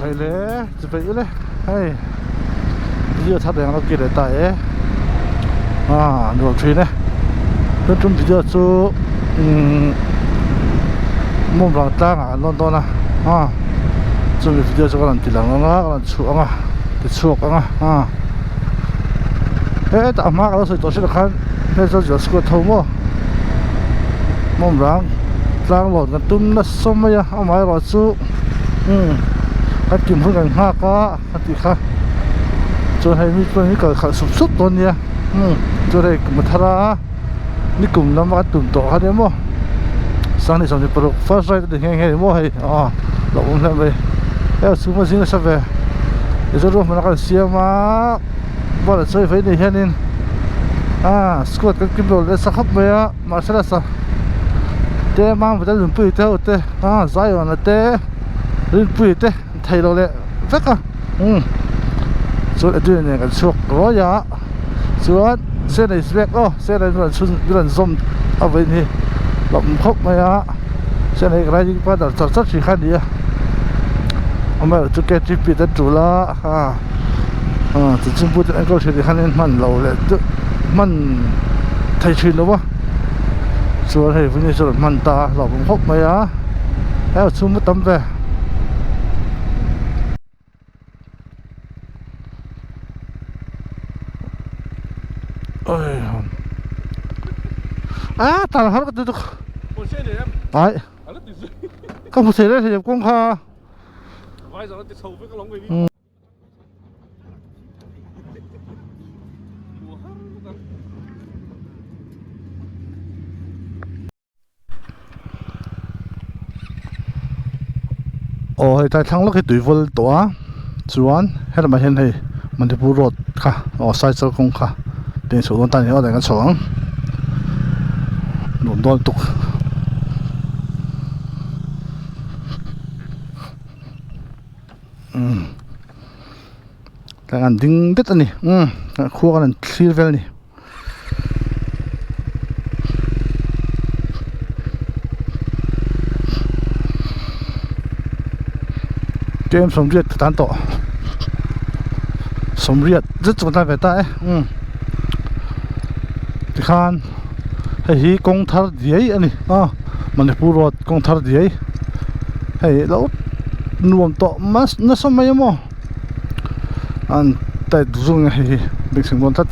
Hei le chi peih ule hei video thar reng lo ki leh ta e ah nuam thin e tun tum video chu umm mawmrang tlangah an lawn dawn a ah chumi video chu ka rawn ti lang ang a ka rawn chhuah ang a ti chhuak ang a ah hetah a hma ka lo sawi tawh hrilh khan hei chu Josco tho maw mawmrang tlang lawn kan tum nasa mai a amaherawh chu umm kan kim hun kan nghak a a tih kha chuan hei mi chuan hi kal khalh sup sup dawn nia umm chuan hei kum a thar a nikum lama kan tum tawh kha nia maw sanghnih 26 first ride a ti nghe nghe ni maw hei aw lo awm hle mai hei a chhung a zing nasa ve tichuan ruahmanna kan siam a ball a chawi vei ni hianin ah squad kan kim lo nasa khawp mai a mahse nasa te mamawt a nunpui te ho te ah Zion a te rinpui te an thei lo leh vek a umm chuan Edwin nen kan chhuak ruai a chuan Senei vek aw Senei chu rawn chhun rawn zawm a vawiin hi lawm khawp mai a Senei riding partner char char thin kha a ni a amaherawhchu chu K_T_P te an tul a ah chanchin pute an enkawl thin tih khan hman lo leh deuh hman thei thin lo va chuan hei vawiin hi chu rawn hman ta a hlauhawm khawp mai a hei a chhung a tam ve. A tar har ka ti tuk ai ka hmu thei reng thei kawng kha Aw hei tlai thlang lawk hi tui vawl tawh a chuan helamah hian hei Manipur road kha aw cycle kawng kha pen chhoh dawn ta ni aw eng a chho ang nuam dawn tuk. Umm tlai an ding det a ni umm khua kan an thlir vel a ni. Tlem sawmriat ka tan tawh sawmriat zet chu ka tan ve ta e umm tikhan hei hi kawng thar diai a ni a Manipur road kawng thar diai hei lo nuam tawh nasa mai a maw. An tight zung a hei hi bengchheng dawn tlat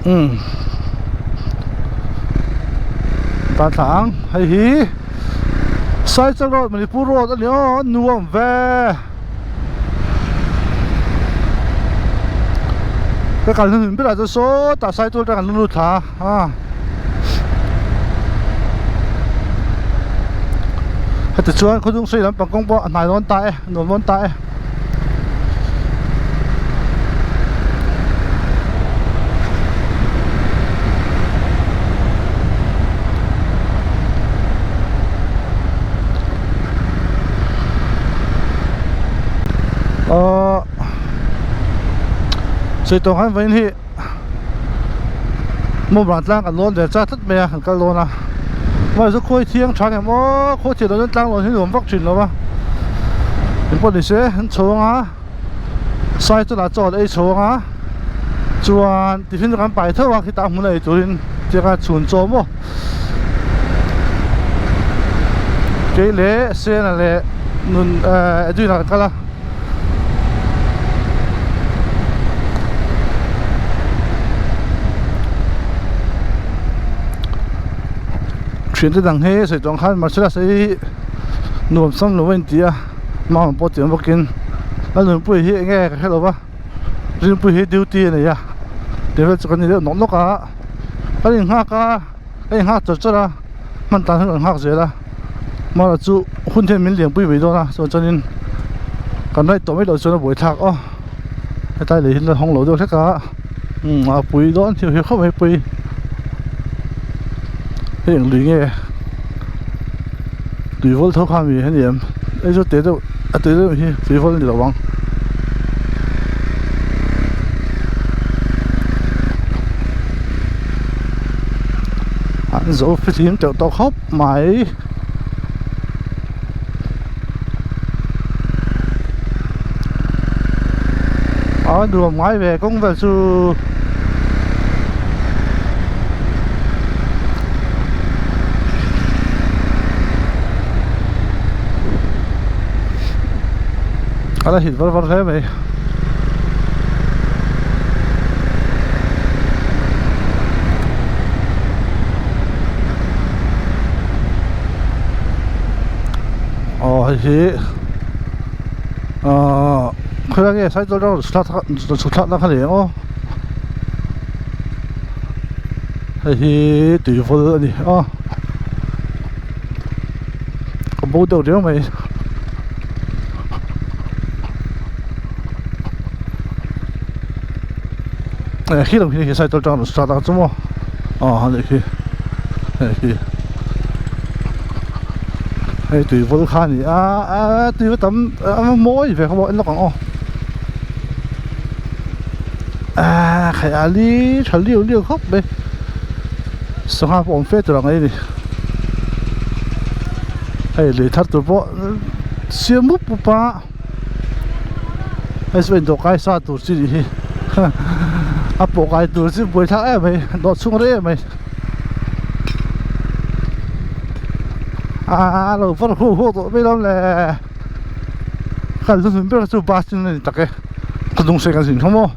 umm tan thla ang hei hi Saichal road Manipur road a ni aw a nuam ve ka kal hnuhnun berah chuan sawtah Saichal atang an lut thla a. Heti chuan khawdung sei lampang kawng pawh a hnai dawn ta e a nuam dawn ta e. Ahh Seitawng han vawiin hi. Mawmrang tlang kan lawn ve chak tlat mai a kan kal dawn a mahse chu khawi thiang tha ngem aw khawi thian dawn tlang lawn hi nuam vak thin lo va engpawh ni se an chho ang a sai chu lah chaw an ei chho ang a chuan tiffin chu kan pai theuh a khitah hmun a ei turin tianga chhun chaw maw kei leh Sena leh nun ehh Edwin ah kan kal a. Thiante dang hi sawi tawng khan martial arts hi nuam sam lo a inti a mama pawh tiang bawkin a nunpui hi eng nge ka hre lo va rinpui hi duty a nei a tih vel chu kan ni deuh nawk nawk a kan innghak a ka innghak chawrh chawrh a hman tan hian kan nghak zel a mara chu hun hian min lianpui mai dawn a chuan chuanin kan right tawh mai loh chuan a buaithlak aw hetlai lei hi la hawng lo deuh hlek a umm a pui dawn theuh hi khawp mai pui hei eng lui nge tui vawl tho kha mi heni em hei chu te deuh a te deuh hi tui vawl a ni lo ang. Zo fihlim teuh tawh khawp mai. A nuam ngai ve kawng vel chu. A la hit var var hle mai. Aw hei hi ahh khawilai nge cycle rawn chhuk thlak na kha ni ang aw hei hi tui vul a ni a ka bo deuh riau mai. Eh khi lam khi khi cycle tang start ang chu maw aw a nih khi hei khi hei tui vul kha a ni a a tui va tam a mawi ve kha maw en lawk ang aw ah khai a li tha liu liu khawp mai sangha pawh awm fe tur ang a ni hei lui thar tur pawh siam mup mup a. Hei chu indawh kai sa tur chi nih hi a pawh kai tur chi buai thlak em mai dawh chhung rei em mai a lo var huau huau tawh mai lawm le kal chu hnun ber chu bus in a ni tak e ka dung sei kan zin kha maw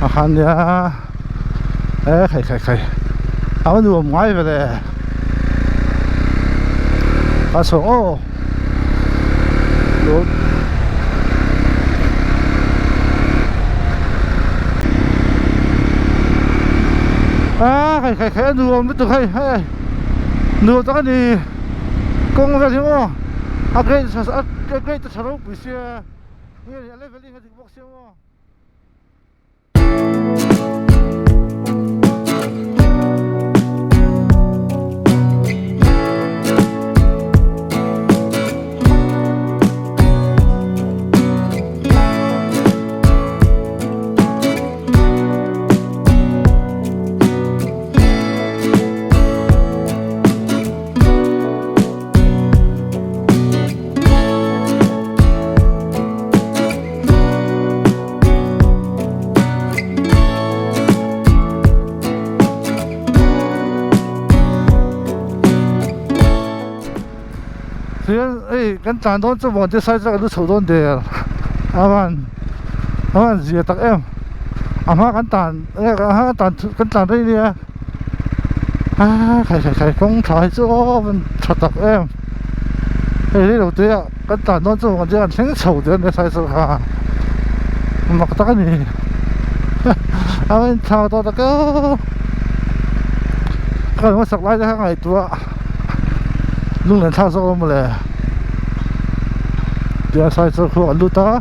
a khan nia e khai khai khai a va nuam ngai ve le a chhawng aw. A khai khai khai a nuam lutuk hei hei nuam tak a ni kawng vel hi maw a great a great a tha ropui sia nge a leveling a dik bawk sia maw. Tihian hei kan tlan dawn chu maw ti side a kan lu chhoh dawn der a van a van zia tak em a hma kan tlan a hma kan tlan kan tlan rei nia a khai khai khai kawng tha hi chu aw a van tha tak em hei reilo te ah. Kan tlan dawn chu kan an thleng chho der ania sai chu kha mak tak a ni a in thlau tawh tak e ka hmasak lai te kha ngaihtuah lunglen thlak zawk awm mawle tia sai chu khu an lut a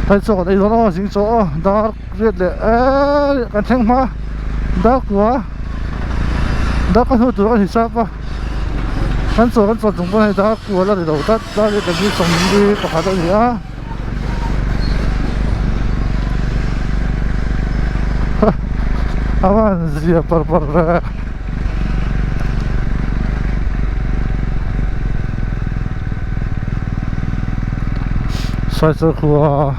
sai chu kan ei dawn aw zing chaw aw dar riat leh eee kan thleng hma dar kua dar ka hnu tur a ni sap a. Kan chaw kan chaw chung pawn hei dar kual a ni lo tlat dar hi kan hi sawmli pakhat a ni a a van zia par par ve saisel khua.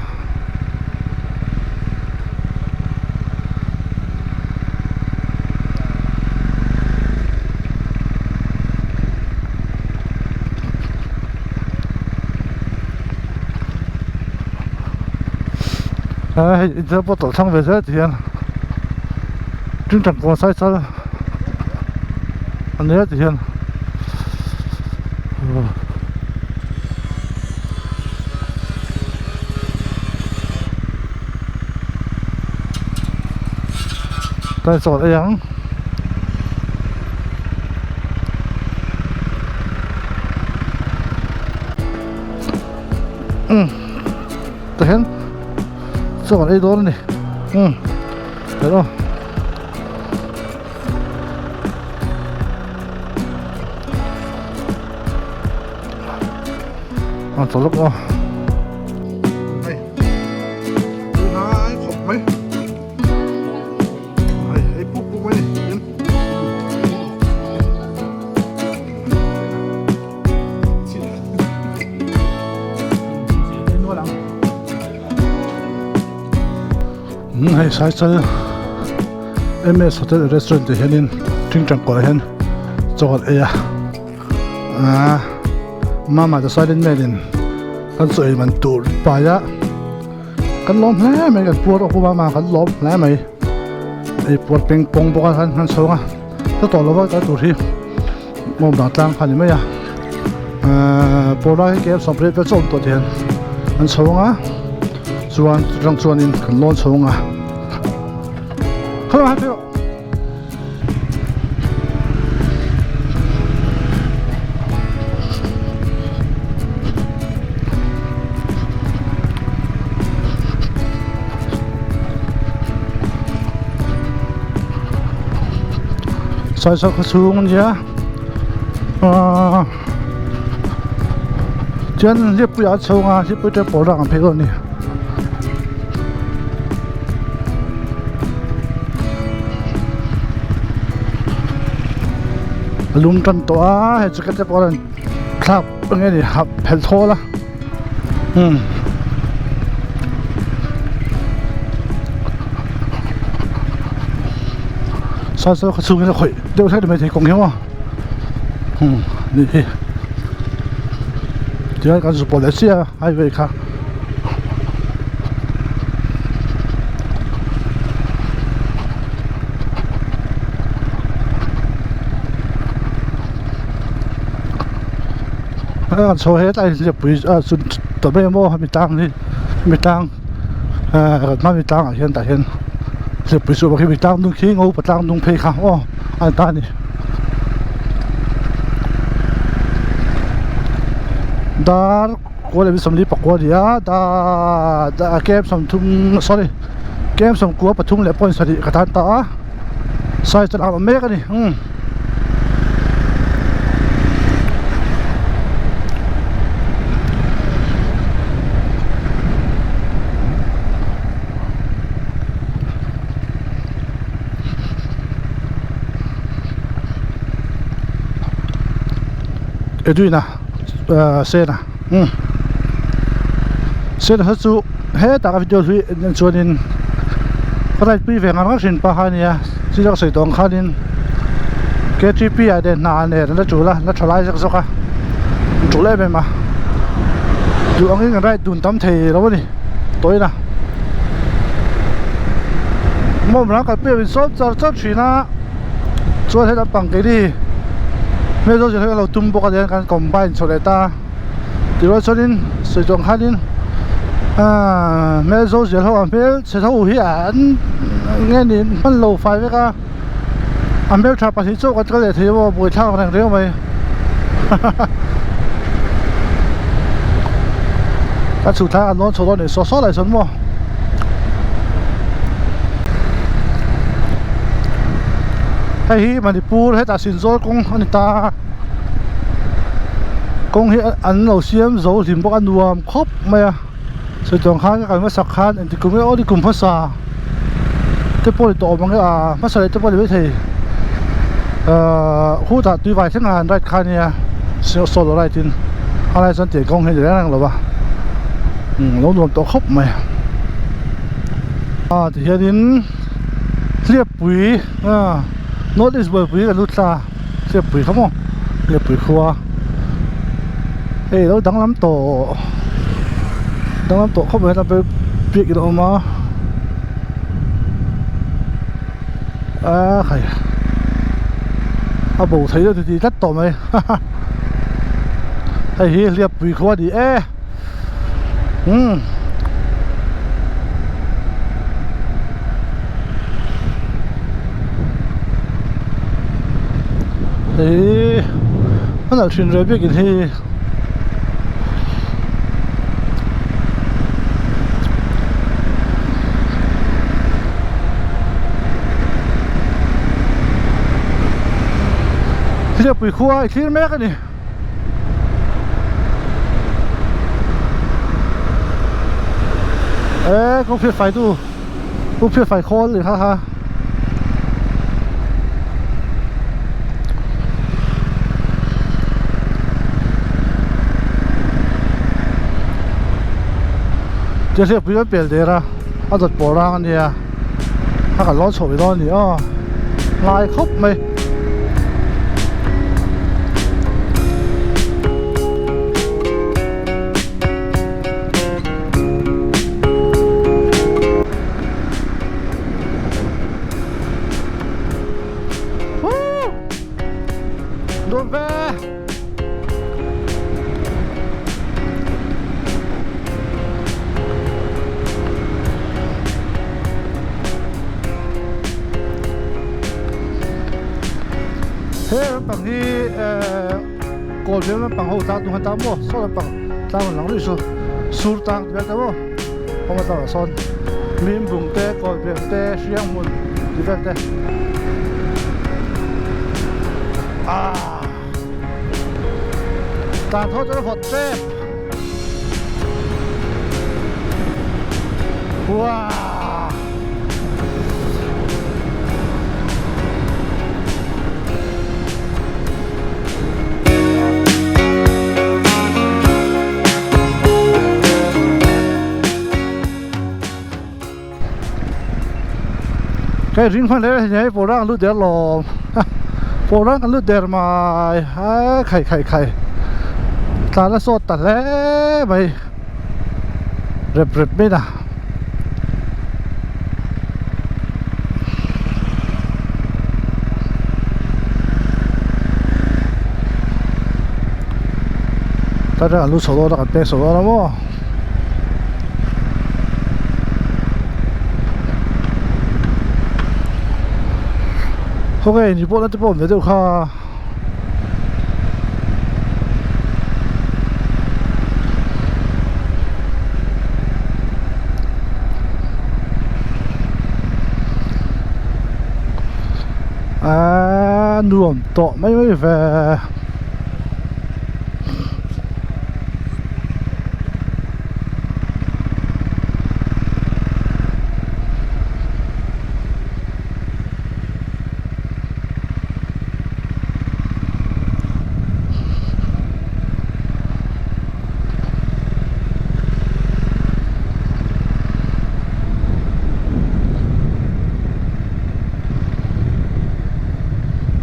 A hei inthar pawh tawlh thlang ve zel ti hian tingtang kawn sai chal a nia ti hian. Kan chawl ei ang umm tah hian chaw kan ei dawn a ni umm hello. A chaw lawk aw. Hei tunai khawp mai hei hei puk puk mai ni tin. Hei Saichal MS Hotel and Restaurant tih hianin tingtang kawrah hian chaw an ei a aaa Mama the Silent Man in kan chaw ei man tur pai a kan lawm hle mai kan puar awk bawk a kan lawm hle mai ei puar peng pawng bawk a khan chhawng a hla tawh lo va tlai tur hi mawm dang tlang kha a ni mai a ahh pawr lai hi kem sawmriat vel chu a awm tawh tih hian an chhawng a chuan chutang chuanin kan lawn chhawng a khaw lai Saisawk khaw chhung a nia ahh chuan hliappuiah a chhung a hliappui te pawl rang ang phei dawn a ni. A lum tan tawh a hei jacket te pawh a rawn thlak eng nge ni ha phelh thawl a umm saw saw khaw chhung hian a khawih deuh hlek mai thei kawng hi maw umm nih hi tihian kan zu pawh leh chiah a highway kha. A chho hetlai hliappui a chu ta mai maw hemi tlang hi hemi tlang ah kan hma mi tlangah hian tah hian hliappui chu a awm a khi mi tlang dung khi ngopa tlang dung phei kha aw a ni ta a ni dar. Kual leh 44 a ni a da kem 30 sorry kem 93 leh point sarih ka tan ta a size chu a awm mek a ni umm. Edwin-a Sena umm Sena kha chu hetah ka video hlui en chuanin ka right pui ve ngar ngar thin pa kha ania chu zawk sawi tawh ang khanin K_T_P ah te hna nen an la tul a la tha lai zawk zawk a an tul em em a duh angin kan ride dun tam thei lo a ni tawina mawm rang kalpui a min sawm char char thin a. Chuan he lampang keini hmel zawk hi a lo tum bawk a tihian kan combine chho leh ta tirual chuanin sawi tawh ang khanin ahh hmel zo zel ho a hmel chhe ho hi an nge ni hman lo fai vek a a hmeltha pahnih chauh kan kal leh thei maw buaithlak reng reng mai hahaha ka chhuk thlai an lawn chho dawn a ni saw saw lai sawn maw. Hei hi Manipur hetah Sinzawl kawng a ni ta kawng hi an lo siam zo hlim bawk a nuam khawp mai a sawi tawng khan ka kal hmasak khan engti kum nge aw ni kum hmasa te pawh ni tawh awm ang e ah hmasa leh te pawh ni maithei ahh hutah tuivai thleng a han ride kha ania solo ride in a lai chuan tiang kawng hi a ni reng reng lo va umm lo nuam tawh khawp mai a tihianin hliappui ah north east buaipui kan lut thla hliappui kha maw hliappui khua hei lo danglam tawh danglam tawh khawp mai a biak in a awm a a khai a bo thei deuh titih tlat tawh mai haha hei hi hliappui khua a ni e umm hei a nalh thin ve biakin hi. Hliappui khua i thlir mek a ni. E kawng phiat fai tu kawng phiat fai khawl ni kha kha. Tia hliappui kan pel der a a dawt pawh rang a nia. a kan lawn chhoh ve dawn a ni aw ngai khawp mai. Nuam ve. He lampang hi eh kawl veng lampang ho tlang tum khan ta maw saw lampang tlang rawn lang rih chu sur tlang ti vel ta maw awm a tlangah sawn mimbung te kawl veng te hriang hmun ti vel te ah. Tlan thaw chu a vawt tep Wow Cái ring hman leh hei pawh rang lut der lawm pawh rang kan lut der mai a khai khai khai tlan a sawt ta hle mai rep rep mai na. Ta rang an lut chho dawn a kan peng chho dawn a maw. Khawnge ni pawh na te pawh awm ve deuh kha aaa nuam tawh mai mai ve.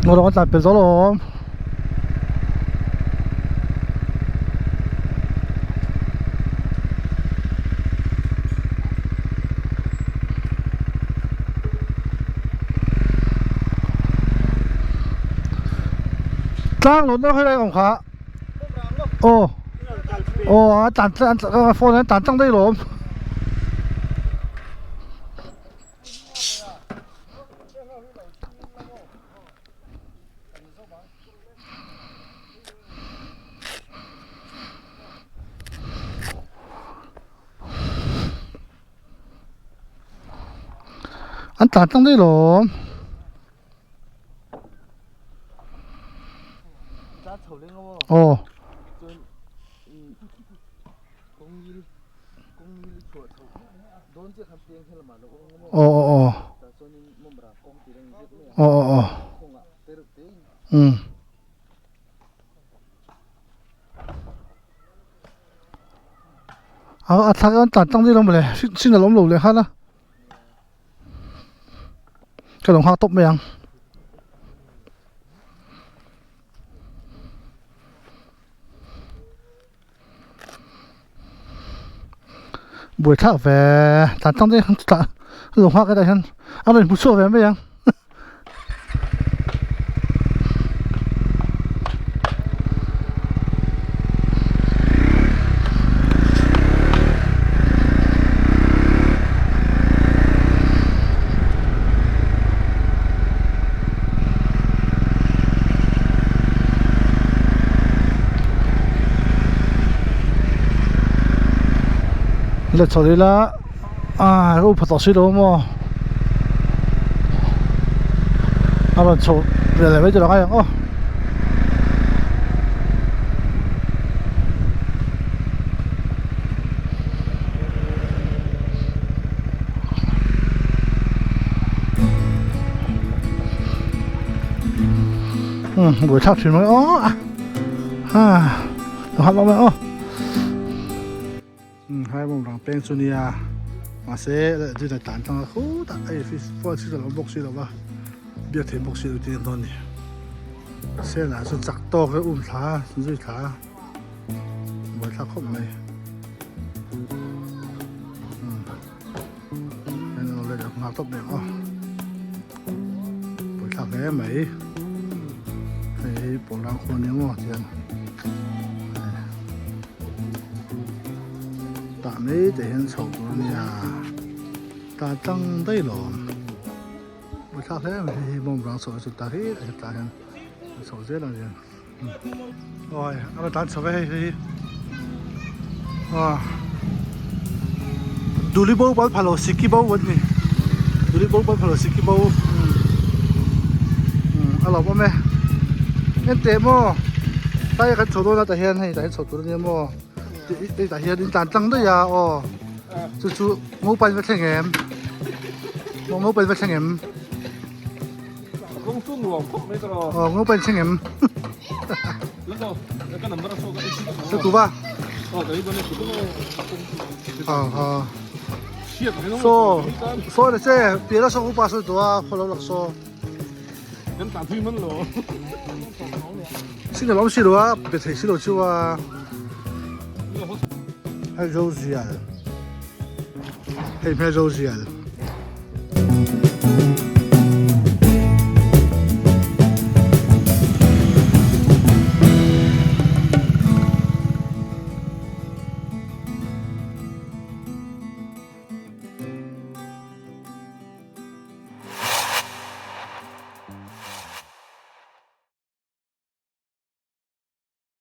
Ngawh rawng a tlan pel zawk alawm. Tlang lo na helai awm kha aw aw a tlan tlang phone an tlan tlang daih lawm. An tlan tlang daih lawm. Aw. Aw aw aw. Aw aw aw. Umm. A thlak an tlan tlang daih lo mawle signal awm lo leh khan a ka lo nghak tawp mai ang. Buai thlak ve tlan tlang daih chutah a lo nghak hetah hian a rawn hmu chhuak ve mai ang. Le chho ila ah ka upha tawh si lo maw a rawn chho ve leh mai tur a ngai ang aw. Buai thlak thin mai aw a lo hak lo mai aw hai bawm rang peng chu nia. Mahse zin a tlan tlang a khutah hei phone signal a awm bawk si lo va biak theih bawk si lo tih a dawn a ni. Sela chuan chak tawk a um thla a zui thla a buaithlak khawp mai. Nghak tawp leh aw buaithlak hle mai hei hi pawlrang khua nia maw tiang tah mai te hian chho tur a nia tah tlang daih lawm buaithlak hle mai hei hi bawngbrang chho chu tah hi hetah hian a chho zel ang hian. Awi a rawn tlan chho ve hei hei aw Duli bo pal phalo Siki bo an ni Duli bo pal phalo Siki bo a lo awm e en teh maw tlai kan chho dawn a tah hian hei tah hian chho tur a nia maw hei tah hian in tlan tlang daih a aw chu chu Ngopa in va thleng em Ngopa in va thleng em. Kawng chu nuam khawp mai tawh. Aw ngo pain thleng em. Sa tu va. Aw aw. So so le che pi la so upa so tu a kholo lak so. Kan ta thui man lo. Sin lo si lo a pe thei si lo chu a. Hei zo zial. Hei hme zo zial.